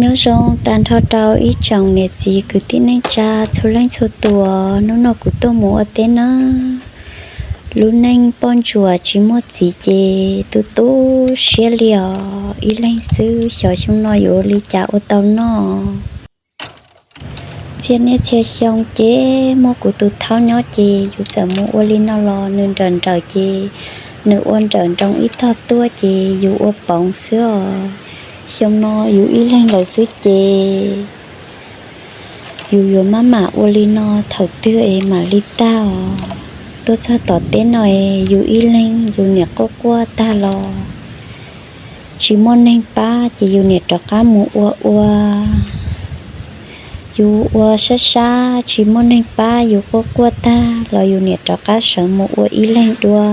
Nyob zoo tag nrho rau ib tsoom niam txiv kwv tij neej tsa txhua leej txhua tus, hnub no kuv tuaj mus ua teb na. Lub neej poj ntsuam tsis muaj txiv ces tu tu siab li os. Ib leeg xwb xyov xyoo no yuav ua li cas ua tau noj. Txhia niaj txhia xyoo ces muaj kuv tus thaub nyob ces yus txawm mus ua li no los nws nrawm nrawm ces nws ua nrawm nroos ib tog tuaj ces yus ua poov xwb os. Xyoo no yus ib leeg lawm xwb ces yus yuav maj mam ua li no thaum twg es mam li tag os. Tuaj txog tom teb no es yus ib leeg yus niam quaj quaj tag los tsis muaj neeg pab ces yus niam rov qab mus ua ua. Yus ua sab sab tsis muaj neeg pab yus quaj quaj tag los yus niam rov qab sawv mus ua ib leeg dua.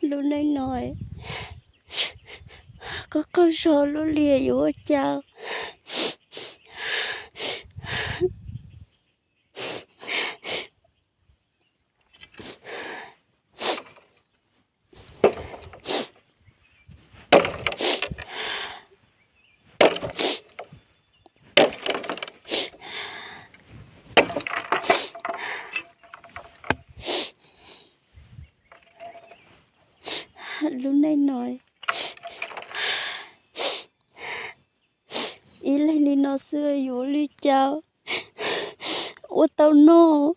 Lub neej no, koj qaug zog lub li yuav ua cas? Lub neej no, ib leeg li no xwb yuav ua li cas ua tau noj?